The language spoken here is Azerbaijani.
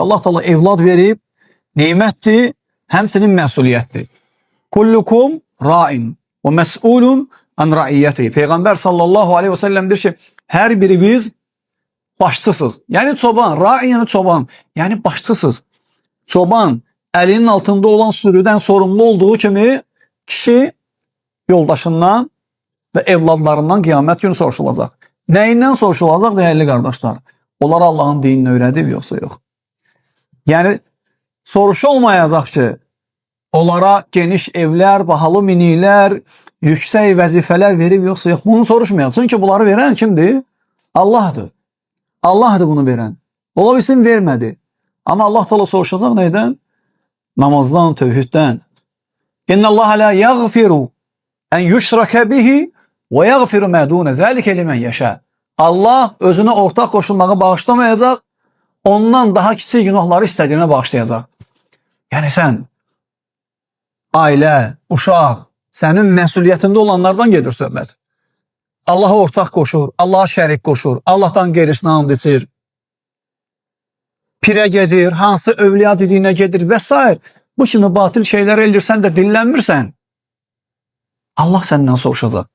Allah Teala evlad verib, nemətdir, həmçinin məsuliyyətdir. Kullukum ra'in və məs'ulun an ra'iyyətihi. Peyğəmbər sallallahu aleyhi və səlləm deyir ki, hər biriniz başçısınız. Yəni çoban, ra'in yəni çoban, yəni başçısınız. Çoban əlinin altında olan sürüdən sorumlu olduğu kimi kişi yoldaşından və evladlarından qiyamət günü soruşulacaq. Nəyindən soruşulacaq dəyərli qardaşlar? Onlar Allahın dinini öyrədib yoxsa yox? Yəni soruşulmayacaq ki, onlara geniş evlər, bahalı miniklər, yüksək vəzifələr verib yoxsa yox. Bunu soruşmayacaq. Çünki bunları verən kimdir? Allahdır. Allahdır bunu verən. Ola bilsin vermədi. Amma Allah Teala soruşacaq neydən? Namazdan, tövhiddən. İnna Allah la yaghfiru en yushraka bihi ve yaghfiru ma dun zalika limen yasha. Allah özünə ortaq qoşulmağı bağışlamayacaq, ondan daha kiçik günahları istədiyinə bağışlayacaq. Yəni sən ailə, uşaq, sənin məsuliyyətində olanlardan gedir söhbət. Allaha ortaq qoşur, Allaha şərik qoşur, Allahdan qeyrisinə and içir. Pirə gedir, hansı övliya dediyinə gedir və s. Bu kimi batil şeylər eləyirsən də dillənmirsən. Allah səndən soruşacaq.